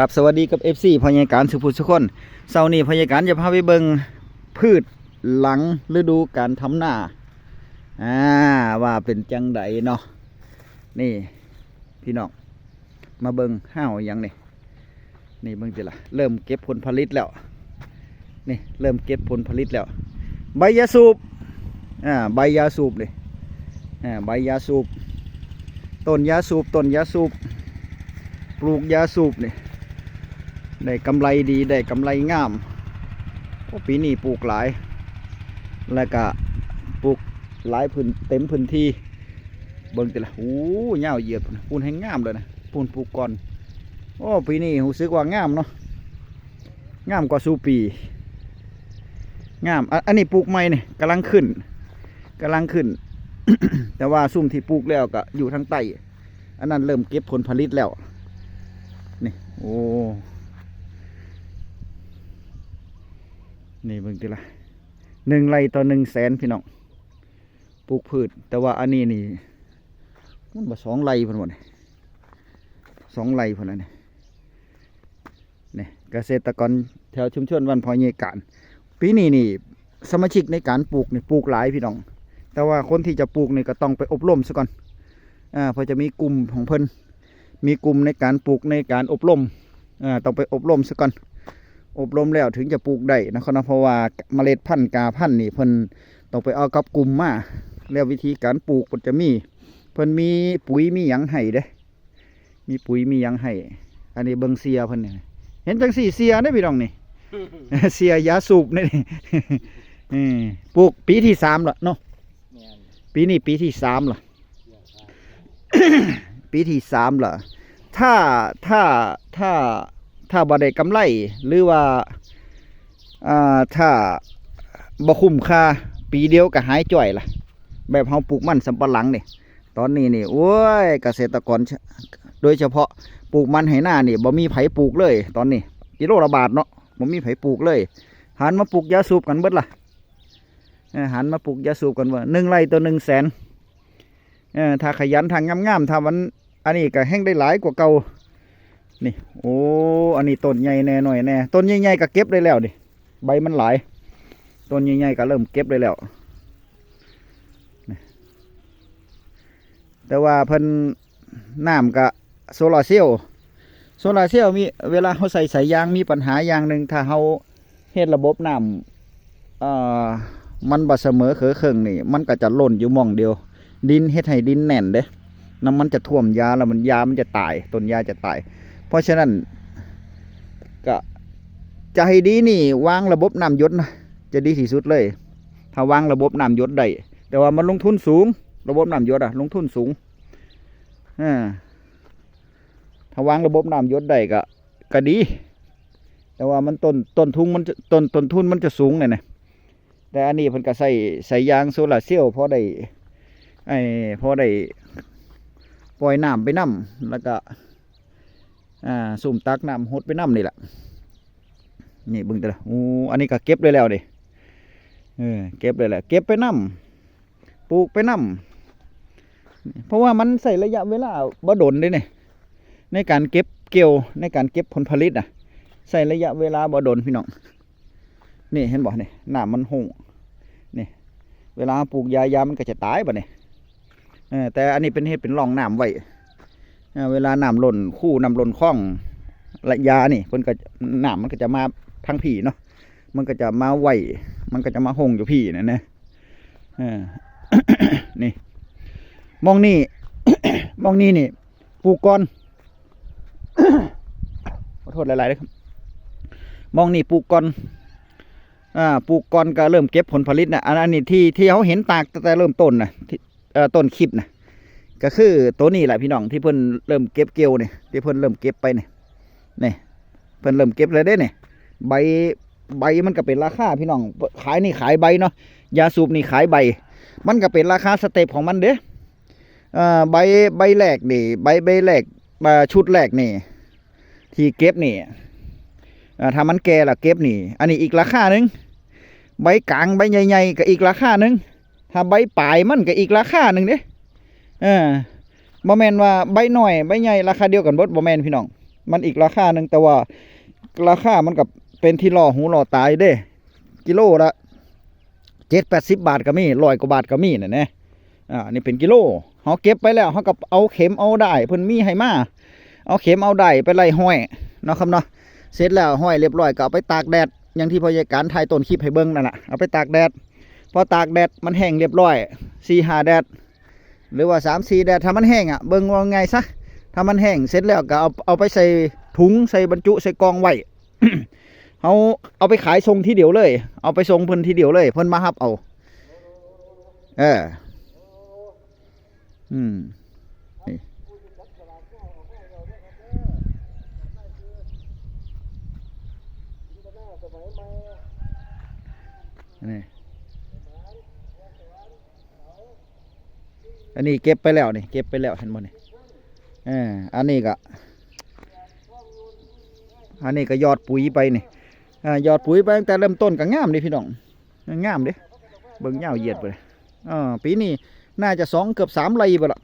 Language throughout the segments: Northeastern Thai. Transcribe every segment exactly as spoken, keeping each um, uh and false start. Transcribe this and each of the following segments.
ครับ สวัสดีกับ เอฟซี พ่อใหญ่การสุภูสุคน เช้านี้พ่อใหญ่การจะพาไปเบิ่งพืชหลังฤดูการทำนา อ่า ว่าเป็นจังใดเนาะ นี่ พี่น้อง มาเบิ่ง ห้าวหยังนี่ นี่เบิ่งติล่ะ เริ่มเก็บผลผลิตแล้ว นี่ เริ่มเก็บผลผลิตแล้ว ใบยาสูบ อ่า ใบยาสูบนี่ อ่า ใบยาสูบ ต้นยาสูบ ต้นยาสูบ ปลูกยาสูบนี่ ได้กำไรดี ได้กำไรงาม โอ้ ปีนี้ปลูกหลาย แล้วก็ปลูกหลายพื้น เต็มพื้นที่ เบิ่งติล่ะ โอ้ ยาวเหยียดพู้นนะ พู้นแฮงงามเลยนะ พู้นปลูกก่อน โอ้ ปีนี้รู้สึกว่างามเนาะ งามกว่าสู่ปี งาม อ่ะ อันนี้ปลูกใหม่นี่ กำลังขึ้น กำลังขึ้น แต่ว่าซุมที่ปลูกแล้วก็อยู่ทางใต้ อันนั้นเริ่มเก็บผลผลิตแล้ว นี่ โอ้ นี่เบิ่งติล่ะ หนึ่งไร่ต่อหนึ่งแสน พี่น้อง ปลูกพืช แต่ว่าอันนี้นี่ มันบ่สองไร่พุ้นบ่นี่ สองไร่พุ้นแล้วนี่ นี่ เกษตรกรแถวชุมชนบ้านพ่อใหญ่การ ปีนี้นี่ สมาชิกในการปลูกนี่ปลูกหลายพี่น้อง แต่ว่าคนที่จะปลูกนี่ก็ต้องไปอบรมซะก่อน อ่า เพิ่นจะมีกลุ่มของเพิ่น มีกลุ่มในการปลูกในการอบรม อ่า ต้องไปอบรมซะก่อน อบรมแล้วถึงจะปลูกได้นะครับเนาะ เพราะว่าเมล็ดพันธุ์กาพันธุ์นี่เพิ่นต้องไปเอากับกลุ่มมา แล้ววิธีการปลูกเพิ่นจะมี เพิ่นมีปุ๋ยมีหยังให้เด้ มีปุ๋ยมีหยังให้ อันนี้เบิ่งเสียเพิ่นนี่ เห็นจังซี่เสียเด้พี่น้องนี่ เสียยาสูบนี่ เออ ปลูกปีที่สามแล้วเนาะ แม่น ปีนี้ปีที่สามแล้ว เสียครับ ปีที่สามแล้ว ถ้า ถ้า ถ้า ถ้าบ่ได้กำไร หรือว่า อ่า ถ้าบ่คุ้มค่า ปีเดียวก็หายจ้อยละ แบบเฮาปลูกมันสำปะหลังนี่ ตอนนี้นี่ โอ้ย เกษตรกร โดยเฉพาะปลูกมันไถนานี่ บ่มีไผปลูกเลย ตอนนี้ กิโลละบาทเนาะ บ่มีไผปลูกเลย หันมาปลูกยาสูบกันเบิดละ เออ หันมาปลูกยาสูบกันเบิด หนึ่งไร่ต่อหนึ่งแสน เออ ถ้าขยัน ถ้างามๆ ถ้ามัน อันนี้ก็แฮงได้หลายกว่าเก่า นี่ โอ้ อันนี้ต้นใหญ่แน่ น้อยแน่ ต้นใหญ่ๆ ก็เก็บได้แล้วนี่ ใบมันหลาย ต้นใหญ่ๆ ก็เริ่มเก็บได้แล้ว นี่ แต่ว่าเพิ่น น้ำก็โซลาร์เซลล์ โซลาร์เซลล์มี เวลาเฮาใส่สายยางมีปัญหาอย่างหนึ่ง ถ้าเฮาเฮ็ดระบบน้ำ เอ่อ มันบ่เสมอเขอเคิงนี่ มันก็จะล้นอยู่หม่องเดียว ดิน เฮ็ดให้ดินแน่นเด้ น้ำมันจะท่วมยา แล้วมัน ยามันจะตาย ต้นยาจะตาย เพราะฉะนั้น ก็จะให้ดีนี่ วางระบบน้ำหยดนะ จะดีที่สุดเลย ถ้าวางระบบน้ำหยดได้ แต่ว่ามันลงทุนสูง ระบบน้ำหยดอะ ลงทุนสูง อ่า ถ้าวางระบบน้ำหยดได้ก็ ก็ดี แต่ว่ามันต้น ต้นทุนมันจะ ต้น ต้นทุนมันจะสูงเนี่ยนะ แต่อันนี้เพิ่นก็ใส่ ใส่ยางโซลาร์เซลล์ พอได้ ไอ้ พอได้ปล่อยน้ำไปนำ แล้วก็ อ่า ซุมตักน้ำหดไปนำนี่แหละ นี่เบิ่งแต่ละ โอ้ อันนี้ก็เก็บได้แล้วเด้ เออ เก็บได้แล้ว เก็บไปนำ ปลูกไปนำ เพราะว่ามันใช้ระยะเวลาบ่ดนเด้เนี่ย ในการเก็บเกี่ยว ในการเก็บผลผลิตน่ะ ใช้ระยะเวลาบ่ดนพี่น้อง นี่เห็นบ่ นี่ น้ำมันหง นี่ เวลาปลูกยา ยามันก็จะตายบัดนี้ เออ แต่อันนี้เป็น เฮ็ดเป็นร่องน้ำไว้ เออ เวลาน้ำล้นคู น้ำล้นคลอง และยานี่ เพิ่นก็ น้ำมันก็จะมาทางพี้เนาะ มันก็จะมาไว้ มันก็จะมาหงอยู่พี้นั่นนะ เออ นี่ หม่องนี่ หม่องนี่นี่ ปลูกก่อน ขอโทษหลายๆเด้อครับ หม่องนี่ปลูกก่อน อ่า ปลูกก่อนก็เริ่มเก็บผลผลิตนะ อัน อันนี้ที่ ที่เฮาเห็นตากตั้งแต่เริ่มต้นนะ ที่ เอ่อ ต้นคลิปนะ ก็คือตัวนี้แหละพี่น้อง ที่เพิ่นเริ่มเก็บเกี่ยวนี่ ที่เพิ่นเริ่มเก็บไปนี่ นี่ เพิ่นเริ่มเก็บแล้วเด้นี่ ใบ ใบมันก็เป็นราคาพี่น้อง ขายนี่ขายใบเนาะ ยาสูบนี่ขายใบ มันก็เป็นราคาสเต็ปของมันเด้ เอ่อ ใบ ใบแรกนี่ ใบ ใบแรก เอ่อ ชุดแรกนี่ ที่เก็บนี่ เอ่อ ถ้ามันแก่แล้วเก็บนี่ อันนี้อีกราคาหนึ่ง ใบกลาง ใบใหญ่ๆ ก็อีกราคาหนึ่ง ถ้าใบปลายมันก็อีกราคาหนึ่งเด้ เออ บ่แม่นว่าใบน้อย ใบใหญ่ราคาเดียวกันเบิด บ่แม่นพี่น้อง มันอีกราคาหนึ่ง แต่ว่าราคามันก็เป็นที่ล่อหูล่อตาเด้ กิโลละเจ็ดแปดสิบบาทก็มี ร้อยกว่าบาทก็มีน่ะนะ อ่า นี่เป็นกิโล เฮาเก็บไปแล้ว เฮาก็เอาเข็มเอาด้าย เพิ่นมีให้มา เอาเข็มเอาด้ายไปไล่ห้อยเนาะครับเนาะ เสร็จแล้วห้อยเรียบร้อยก็เอาไปตากแดด อย่างที่พ่อใหญ่การถ่ายต้นคลิปให้เบิ่งนั่นน่ะ เอาไปตากแดด พอตากแดดมันแห้งเรียบร้อย สี่ห้าแดด หรือว่าสามสี่แดด ถ้ามันแห้งอะ เบิ่งว่าไงซะ ถ้ามันแห้งเสร็จแล้วก็เอา เอาไปใส่ถุง ใส่บรรจุ ใส่กล่องไว้ เฮาเอาไปขายส่งทีเดียวเลย เอาไปส่งเพิ่นทีเดียวเลย เพิ่นมารับเอา เออ อืม นี่ นี่ อันนี้เก็บไปแล้วนี่ เก็บไปแล้ว เห็นบ่นี่ เออ อันนี้ก็ อันนี้ก็หยอดปุ๋ยไปนี่ อ่า หยอดปุ๋ยไปตั้งแต่เริ่มต้นก็งามเด้พี่น้อง งามเด้ เบิ่งยาวเหยียดไปเลย อ่า ปีนี้น่าจะสอง เกือบสามไร่ไปละ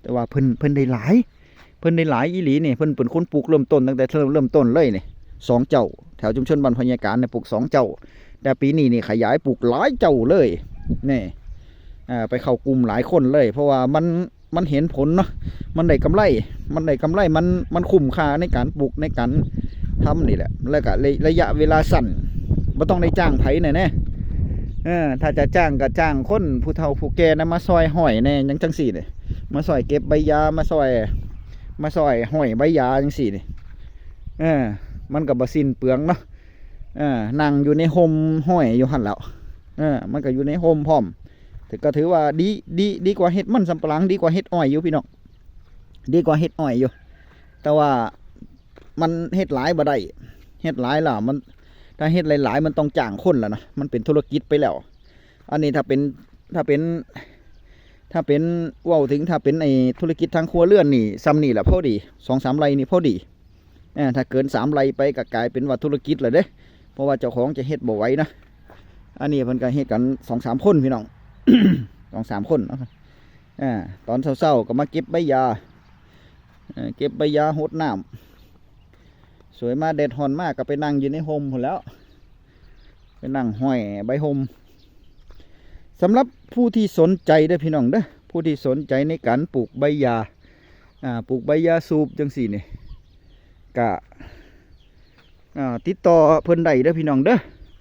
แต่ว่าเพิ่น เพิ่นได้หลาย เพิ่นได้หลายอีหลีนี่ เพิ่นเป็นคนปลูกเริ่มต้นตั้งแต่เริ่ม เริ่มต้นเลยนี่ สองเจ้า แถวชุมชนบ้านพญาการเนี่ยปลูกสองเจ้า แต่ปีนี้นี่ขยายปลูกหลายเจ้าเลย นี่ อ่า ไปเข้ากลุ่มหลายคนเลย เพราะว่ามัน มันเห็นผลเนาะ มันได้กำไร มันได้กำไร มัน มันคุ้มค่าในการปลูก ในการทำนี่แหละ แล้วก็ระ ระยะเวลาสั้น บ่ต้องได้จ้างไผแน่แน่ เออ ถ้าจะจ้างก็จ้างคนผู้เฒ่าผู้แก่นะ มาซอยห้อยแน่ หยังจังซี่นี่ มาซอยเก็บใบยา มาซอย มาซอยห้อยใบยาจังซี่นี่ เออ มันก็บ่สิ้นเปลืองเนาะ เออ นั่งอยู่ในฮ่มห้อยอยู่หั่นแหล้ว เออ มันก็อยู่ในฮ่มพร้อม แต่ก็ถือว่าดี ดี ดีกว่าเฮ็ดมันสำปะหลัง ดีกว่าเฮ็ดอ้อยอยู่พี่น้อง ดีกว่าเฮ็ดอ้อยอยู่ แต่ว่ามันเฮ็ดหลายบ่ได้ เฮ็ดหลายแล้วมัน ถ้าเฮ็ดหลายๆ มันต้องจ้างคนแล้วนะ มันเป็นธุรกิจไปแล้ว อันนี้ถ้าเป็น ถ้าเป็น ถ้าเป็น เว้าถึงถ้าเป็นไอ้ธุรกิจทางครัวเรือนนี่ ส่ำนี่แหละพอดี สองสามไร่นี่พอดี เออ ถ้าเกินสามไร่ไปก็กลายเป็นว่าธุรกิจแล้วเด้ เพราะว่าเจ้าของจะเฮ็ดบ่ไหวนะ อันนี้เพิ่นก็เฮ็ดกันสองสามคนพี่น้อง สองสามคนเนาะ อ่า ตอนเช้าๆ ก็มาเก็บใบหญ้า เอ่อ เก็บใบหญ้า หดน้ำ สวยมาแดดฮ้อนมากก็ไปนั่งอยู่ในฮ่มพู้นแหล้ว ไปนั่งห้อยใบฮ่ม สำหรับผู้ที่สนใจเด้อพี่น้องเด้อ ผู้ที่สนใจในการปลูกใบหญ้า อ่า ปลูกใบหญ้าสูบจังซี่นี่ ก็ อ่า ติดต่อเพิ่นได้เด้อพี่น้องเด้อ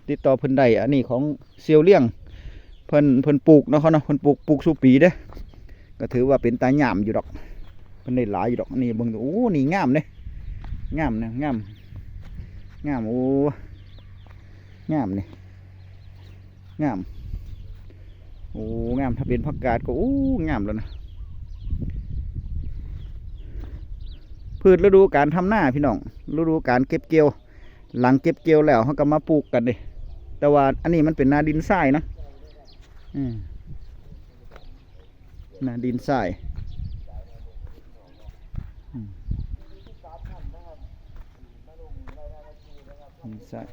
ติดต่อเพิ่นได้ อันนี้ของเสี่ยวเลี่ยง เพิ่น เพิ่นปลูกเนาะครับเนาะ เพิ่นปลูก ปลูกซุปีเด้อ ก็ถือว่าเป็นตาหยามอยู่ดอก เพิ่นได้หลายอยู่ดอก นี่เบิ่งดู โอ้ นี่งามเด้ งามนะ งาม งาม โอ้ งามนี่ งาม โอ้ งาม ถ้าเป็นผักกาดก็ โอ้ งามแล้วนะ พืชฤดูกาลทำนาพี่น้อง ฤดูกาลเก็บเกี่ยว หลังเก็บเกี่ยวแล้วเฮาก็มาปลูกกันเด้ แต่ว่าอันนี้มันเป็นนาดินทรายนะ อืม นาดินทราย อืม ดินทราย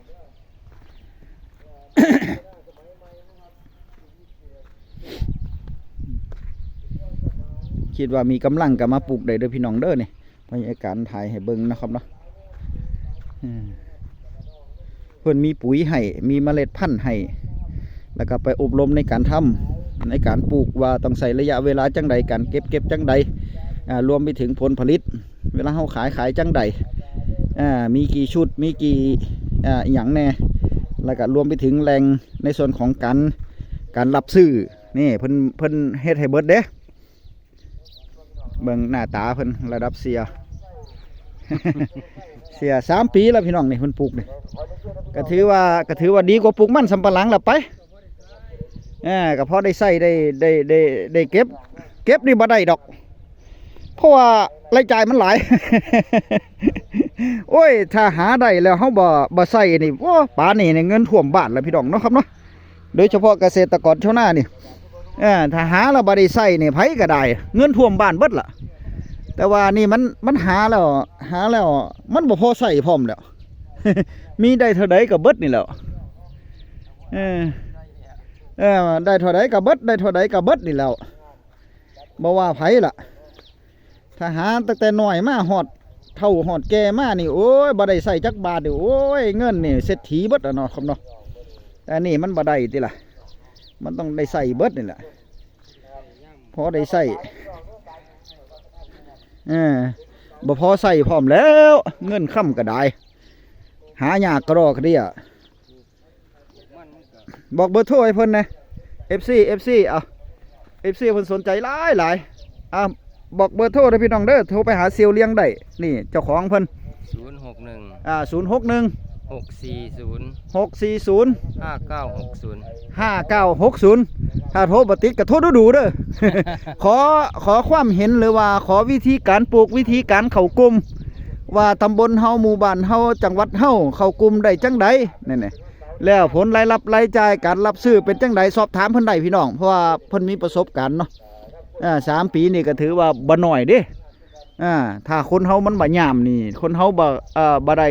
คิดว่ามีกำลังก็มาปลูกได้เด้อพี่น้องเด้อนี่ พยาการถ่ายให้เบิ่งนะครับเนาะ อืม เพิ่นมีปุ๋ยให้ มีเมล็ดพันธุ์ให้ แล้วก็ไปอบรมในการทำ ในการปลูกว่าต้องใช้ระยะเวลาจั่งใด การเก็บ เก็บจั่งใด อ่า รวมไปถึงผลผลิต เวลาเฮาขาย ขายจั่งใด อ่า มีกี่ชุด มีกี่ อ่า อิหยังแน่ แล้วก็รวมไปถึงแหล่งในส่วนของการ การรับซื้อ นี่เพิ่น เพิ่นเฮ็ดให้เบิดเด้ เบิ่งหน้าตาเพิ่นระดับเสี่ย เสี่ยสามปีแล้วพี่น้องนี่เพิ่นปลูกนี่ ก็ถือว่า ก็ถือว่าดีกว่าปลูกมันสำปะหลังละไป เออ ก็พอได้ใช้ได้ ได้ ได้ ได้เก็บ เก็บนี่บ่ได้ดอก เพราะว่ารายจ่ายมันหลาย โอ้ย ถ้าหาได้แล้วเฮาบ่ บ่ใช้นี่ โอ้ ป่านนี้นี่เงินท่วมบ้านแล้วพี่น้องเนาะครับเนาะ โดยเฉพาะเกษตรกรชาวนานี่ เออ ถ้าหาแล้วบ่ได้ใช้นี่ไผก็ได้ เงินท่วมบ้านเบิดล่ะ แต่ว่านี่มัน มันหาแล้ว หาแล้ว มันบ่พอใช้พร้อมแล้ว มีได้เท่าใดก็เบิดนี่แหล้ว เออ เออ ได้เท่าใดก็เบิด ได้เท่าใดก็เบิดนี่แหล้ว บ่ว่าไผล่ะ ถ้าหาตั้งแต่น้อยมาฮอดเฒ่าฮอดแก่มานี่ โอ้ย บ่ได้ใช้จักบาทนี่ โอ้ย เงินนี่เศรษฐีเบิดอะเนาะครับเนาะ แต่นี่มันบ่ได้ติล่ะ มันต้องได้ใช้เบิดนี่แหละ พอได้ใช้ เออ บ่พอใช้พร้อมแล้ว เงินค้ำก็ได้ หายากกระดอกกระเดี้ย บอกเบอร์โทรให้เพิ่นนะ เอฟซี เอฟซี เอา เอฟซี เพิ่นสนใจหลายหลาย อ่ะ บอกเบอร์โทรนะพี่น้องเด้อ โทรไปหาเสี่ยวเลี้ยงได้ นี่เจ้าของเพิ่น ศูนย์หกหนึ่ง อ่า ศูนย์หกหนึ่ง หกสี่ศูนย์ หกสี่ศูนย์ ห้าเก้าหกศูนย์ ห้าเก้าหกศูนย์ ถ้าโทรบ่ติดก็โทรดูๆเด้อ ขอ ขอความเห็นหรือว่าขอวิธีการปลูก วิธีการเข้ากลุ่ม ว่าตำบลเฮา หมู่บ้านเฮา จังหวัดเฮา เข้ากลุ่มได้จังใด นั่นแหละ แล้วผลรายรับรายจ่ายการรับซื้อเป็นจังใด สอบถามเพิ่นได้พี่น้อง เพราะว่าเพิ่นมีประสบการณ์เนาะ อ่า สามปีนี่ก็ถือว่าบ่น้อยเด้ อ่า ถ้าคนเฮามันบ่ยามนี่ คนเฮาบ่ เอ่อ บ่ได้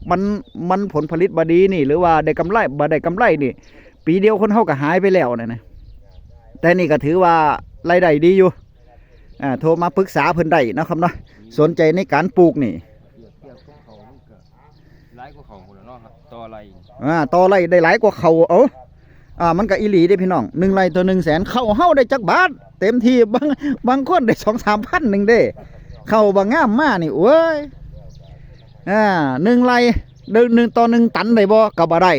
มัน มันผลผลิตบ่ดีนี่ หรือว่าได้กำไร บ่ได้กำไรนี่ ปีเดียวคนเฮาก็หายไปแล้วนั่นนะ แต่นี่ก็ถือว่ารายได้ดีอยู่ อ่า โทรมาปรึกษาเพิ่นได้เนาะครับเนาะ สนใจในการปลูกนี่ เปรียบเทียบของเขามันก็หลายกว่าเขาหมดแล้วเนาะครับ ต่อไร่ อ่า ต่อไร่ได้หลายกว่าเขา เอ้า อ่า มันก็อีหลีเด้พี่น้อง หนึ่งไร่ต่อหนึ่งแสน เข้าเฮาได้จักบาท เต็มที่ บาง บางคนได้สองสามพันหนึ่งเด้ เข้าบ่งามมานี่ โอ้ย อ่า หนึ่งไร่ หนึ่ง หนึ่งต่อหนึ่งตันได้บ่ ก็บ่ได้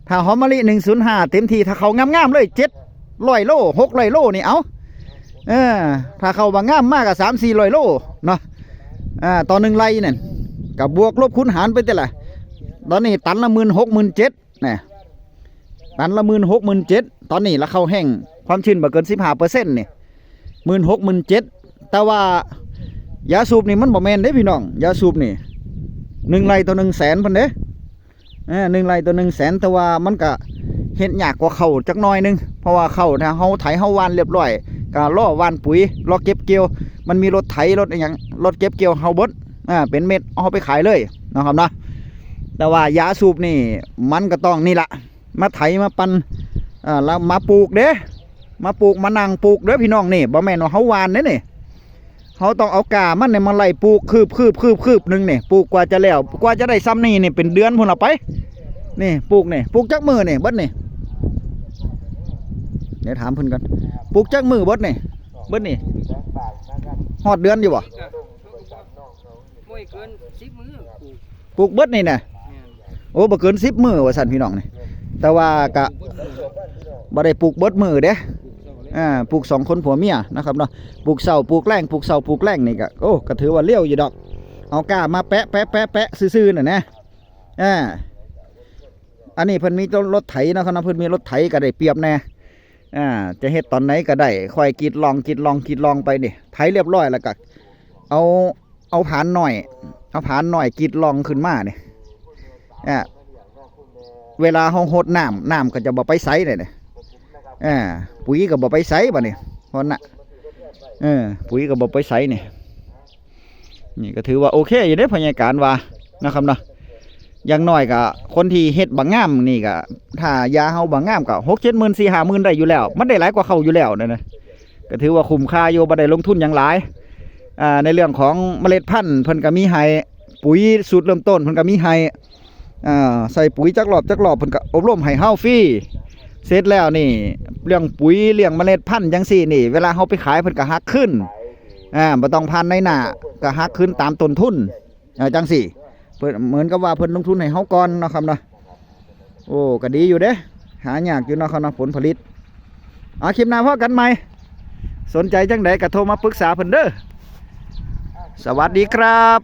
ถ้าหอมมะลิหนึ่งศูนย์ห้า เต็มที่ ถ้าเข้างามๆเลย เจ็ดร้อยโล หกร้อยโลนี่ เอา เออ ถ้าเข้าบ่งามมากก็สามสี่ร้อยโลเนาะ อ่า ต่อหนึ่งไร่นั่น ก็บวกลบคูณหารไปแต่ละ ตอนนี้ตันละหมื่นหก หมื่นเจ็ด นะ ตันละหมื่นหก หมื่นเจ็ด ตอนนี้ละเข้าแห้ง ความชื้นบ่เกินสิบห้าเปอร์เซ็นต์นี่ หมื่นหก หมื่นเจ็ด แต่ว่ายาสูบนี่มันบ่แม่นเด้พี่น้อง ยาสูบนี่ หนึ่งไร่ต่อหนึ่งแสนพุ้นเด้ เออ หนึ่งไร่ต่อหนึ่งแสน แต่ว่ามันก็เฮ็ดยากกว่าเข้าจักหน่อยหนึ่ง เพราะว่าเข้าถ้าเฮาไถเฮาหว่านเรียบร้อย ก็รอหว่านปุ๋ย รอเก็บเกี่ยว มันมีรถไถ รถอิหยัง รถเก็บเกี่ยวเฮาเบิด อ่า เป็นเม็ดเอาไปขายเลยเนาะครับเนาะ แต่ว่ายาสูบนี่ มันก็ต้องนี่ละ มาไถมาปั่น อ่า แล้วมาปลูกเด้ มาปลูก มานั่งปลูกเด้อพี่น้องนี่ บ่แม่นว่าเฮาหว่านเด้นี่ เฮาต้องเอาก้ามันเนี่ยมาไล่ปลูกคืบ คืบ คืบ คืบหนึ่งนี่ ปลูกกว่าจะแล้ว กว่าจะได้ส่ำนี่นี่เป็นเดือนพุ้นละไป นี่ปลูกนี่ ปลูกจักมื้อนี่ เบิดนี่ เดี๋ยวถามเพิ่นก่อน ปลูกจักมื้อเบิดนี่ เบิดนี่ ฮอดเดือนอยู่บ่ บ่เกินสิบมื้อปลูก ปลูกเบิดนี่น่ะ แม่น โอ้ บ่เกินสิบมื้อว่าซั่นพี่น้องนี่ แต่ว่าก็ ปลูกเบิดมื้อ บ่ได้ปลูกเบิดมื้อเด้ ปลูกเช้าแลง อ่า ปลูกสองคนผัวเมียนะครับเนาะ ปลูกเช้าปลูกแลง ปลูกเช้าปลูกแลงนี่ก็ โอ้ ก็ถือว่าเร็วอยู่ดอก เอาก้ามาแปะ แปะ แปะ แปะซื่อๆน่ะนะ อ่า อันนี้เพิ่นมีรถไถเนาะครับเนาะ เพิ่นมีรถไถก็ได้เปรียบแน่ อ่า จะเฮ็ดตอนไหนก็ได้ ค่อยกรีดลอง กรีดลอง กรีดลองไปนี่ ไถเรียบร้อยแล้วก็ เอา เอาผานน้อย เอาผานน้อยกรีดลองขึ้นมานี่ อ่า เวลาเฮาหดน้ำ น้ำก็จะบ่ไปไสเลยนี่ อ่า ปุ๋ยก็บ่ไปไสบัดนี้ เพราะน่ะ เออ ปุ๋ยก็บ่ไปไสนี่ นี่ก็ถือว่าโอเคอยู่เด้ พยากรณ์ว่านะครับเนาะ อย่างน้อยก็คนที่เฮ็ดบักงามนี่ก็ ถ้ายาเฮาบักงามก็หกเจ็ดหมื่น สี่ห้าหมื่นได้อยู่แล้ว มันได้หลายกว่าเข้าอยู่แล้วนะนะ ก็ถือว่าคุ้มค่าอยู่ บ่ได้ลงทุนหยังหลาย อ่า ในเรื่องของเมล็ดพันธุ์เพิ่นก็มีให้ ปุ๋ยสูตรเริ่มต้นเพิ่นก็มีให้ อ่า ใส่ปุ๋ยจักรอบจักรอบเพิ่นก็อบรมให้เฮาฟรี เสร็จแล้วนี่ เรื่องปุ๋ย เรื่องเมล็ดพันธุ์จังซี่นี่ เวลาเฮาไปขายเพิ่นก็หักคืน อ่า บ่ต้องผ่านนายหน้า ก็หักคืนตามต้นทุน อ่า จังซี่ เพิ่น เหมือนกับว่าเพิ่นลงทุนให้เฮาก่อนเนาะครับเนาะ โอ้ ก็ดีอยู่เด้ หายากอยู่เนาะครับเนาะ ผลผลิต เอา คลิปหน้าพ้อกันใหม่ สนใจจังใดก็โทรมาปรึกษาเพิ่นเด้อ สวัสดีครับ